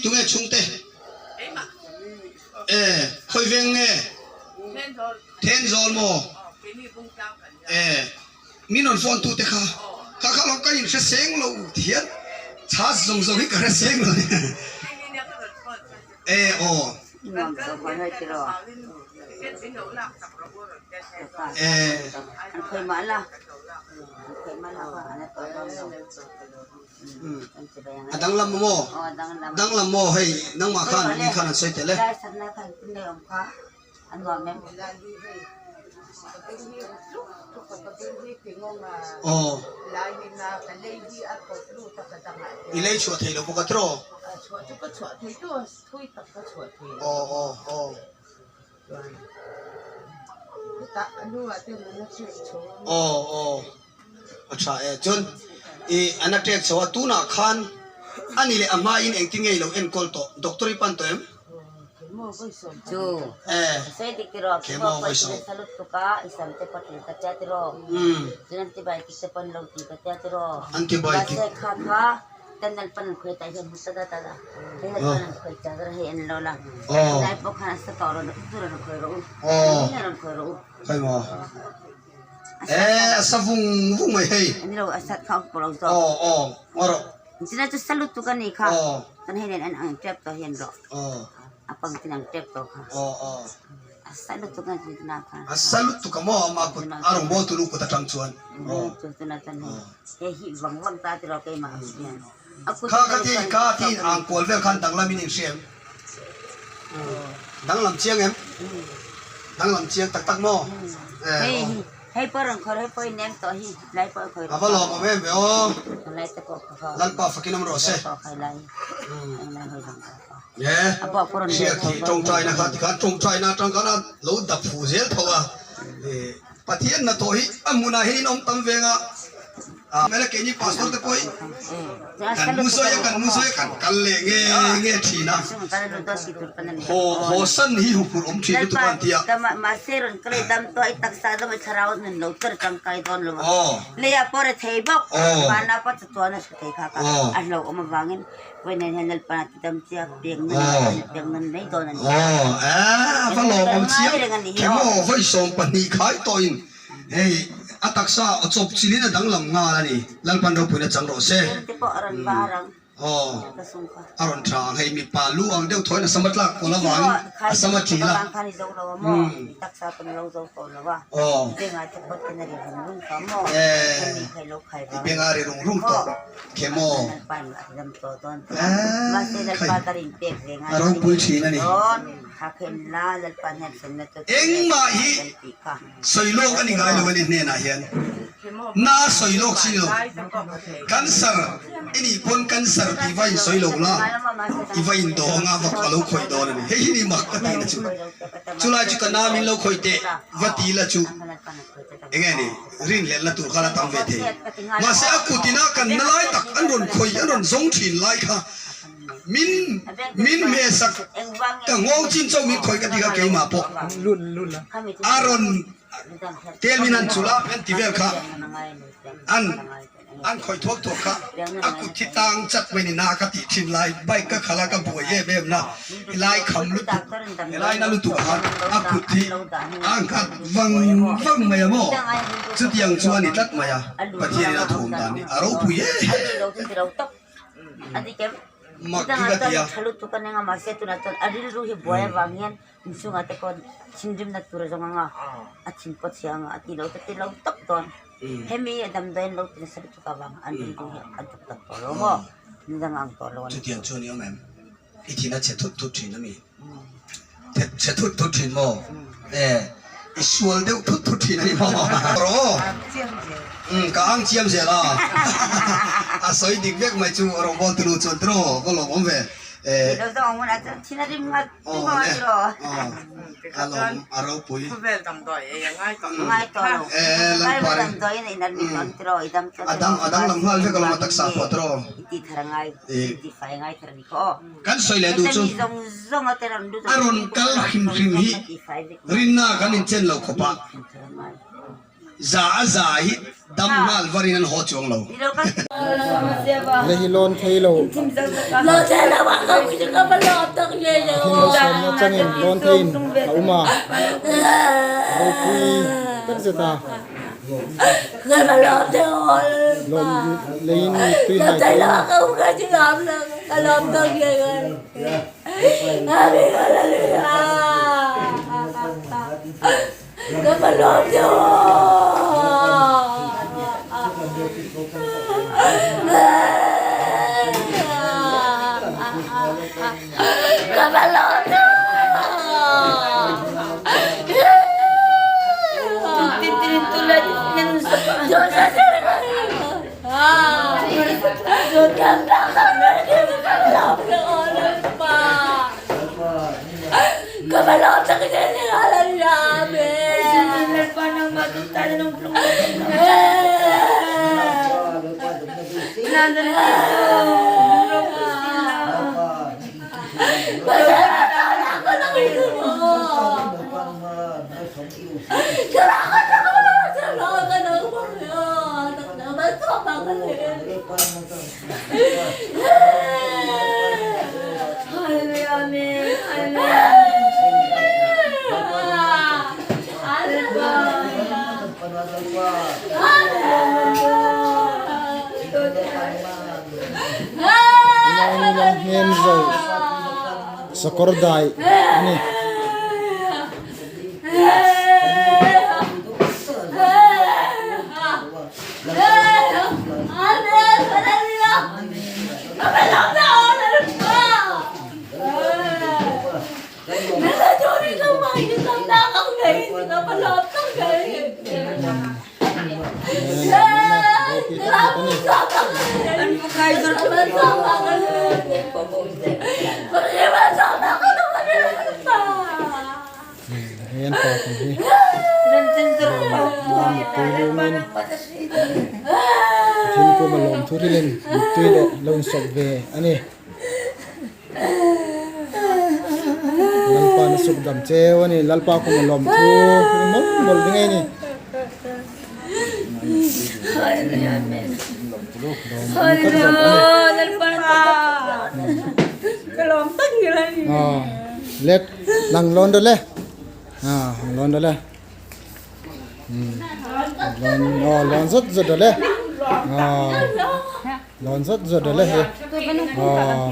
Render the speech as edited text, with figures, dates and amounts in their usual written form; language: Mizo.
tunge chhungte? E khawi veng nge? Thenzawl maw? E min rawn phone tute kha kha kha lawm ka in hre seng lo thian chhas zawng zawng hi ka hre seng lo e aw. E. A danglam maw? Danglam maw hei nangmah khan mi khan an sawi tel e. Aw. I lei chhuah thei lo bawk a tiraw? Aw aw aw. Aw aw. A tha e. Chuan i an a tek chho a, tunah khan a ni leh a hmain engtin nge i lo enkawl tawh? Doctor i pan tawh em? Chu E. sei dik tiraw Chemo chemo vawi sawm. sa lut tuk a i sam te pawh til ka tia tiraw chuan antibiotic te pawh an lo ti ka tia tiraw Antibiotic. mahse kha kha Tunnel pan an khawi tah hian hmu ta ta la tunnel pan an khawi ta zar hei an lo la lai pawh khan a sa tawh rawn u rawn khawi rawh u Aw. rawn khawi rawh u Khawi maw? E a sa vung vung mai hei. Ani lo a sat kha a pawh lo zawk. Aw aw ngaw rawh. China chu sa lutuk a ni kha. Aw. Chuan hei nen an ang tep tawh hian rawh. Aw. A pang tin ang tep tawh kha. Aw aw. A sa lutuk a ni china kha. A sa lutuk a maw ama kut a rawn bawl tulu kut atang chuan. Aw. Chu china chuan hei hei hi vang vang ta tiraw keimah ang hian. A kut Kha ka ti ka ti ang kual vel khan danglam in inhria em? Danglam chiang em? Danglam chiang tak tak maw? Hei hei pawh rawn khawr hei pawh i nem tawh hi lai pawh i khawih A va lawm awm em ve aw. Lai te pawh kha Lalpa fakin awm rawh se. He Hriat hi tawngtaina kha tikhan tawngtaina atang khan a lo dap fuh zel tho a. Pathian hnathawh hi a hmunah hian in awm tam veng a, mela keini pastor te pawh hi kan mu sawi a, kan mu sawi a, kan kal leh nge nge thin a, haw haw san hi huphurh awm thin lutuk a an ti a. Aw. Aw. Aw a va lawmawm chiang Chemo vawi 12 khai tawhin hei a taksa aw chawp chilin a danglam nghal a ni Lalpan ropuina chang rawh se Aw a rawn tha ang hei mipa lu ang deuh thawiin a sama tlak pawl avangin a sama ṭil a Aw e i benga ri rung rung tawh. Chemo a ropui thin a ni. Engmah hi sawi lawk a ni ngai lo a ni hnenah hian na sawi lawk si lo. Cancer i nih pawn cancer tih va in sawi lo la i va in dawng a va a lo khawih dawn a ni. Hei hi ni mak ka tih na chu. Chulai chu ka na min lo khawih teh va ti la chu. Enge ni? Rinhlelhna tur kha la tam ve thei. Mahse a kut ina kan na lai tak an rawn khawih, an rawn zawng thin lai kha min min hmehsak ka nghawng chin chauh min khawih ka ti kha keimah pawh a rawn tel min han chulh a, an ti vel kha an An khawih thuak thuak kha a kut hi tang chat mai ni na ka tih thin lai bike ka khalh a ka buai em em na helai kham lutuk helai na lutuk ah khan a kut hi a nghat vang vang mai a maw chutiang chu a ni tlat mai a Pathian in a thawm dan hi a ropui em mak hi ka ti a. Hemi a damdawiin lo ti nasa lutuk avang an rilru hi an tuk tak tawh lo maw? Nidang ang tawh lo a ni. Chutiang chu a ni awm em? I thin a chhe thut thut thin a mi? Chhe thut thut thin maw? E, i sual deuh thut thut thin a ni maw? Rawh aw, ka ang chiam zel a, a sawi dik vek mai chu rawngbawl tunu chuan tiraw ka lawm awm ve. Ti lo zawng hmunah chuan thin a rim ngat tuk ang a ti rawh. A lawm a ropui. Khawvel damdawi ei a ngai tawh lo. Ngai tawh lo. Bible damdawi in a rin dawn ti rawh i dam chuan. A dang a dang lam nghal vek alawm a taksa pawh ti rawh. I ti thar a ngai i ti fai a ngai thar a ni khaw aw. Kan sawi leh duh chu a rawn kal hrim hrim hi rinna kan inchen lo khawp a. Za a za hi Dam nghal varin an haw chuang lo. Lehi lawn thei lo. Thin malsawmna changin lawn theiin a awm a, ropui tak zet a. Lawm leiin mittui hnai tawh a. Hnem zo sakawr dai a ni. Hei an pa kum hi mittui lumin thil kum a lawm thu rilin mittui leh lo insawp ve a ni. Lalpa na suk dam cheu a ni Lalpa kum a lawm thu ri mawlh mawlh ding a ni. Let lang lawn dawh le ah lawn dawh le lawn aw lawn zawt zawt dawh le ah lawn zawt zawt dawh le hi aw aw.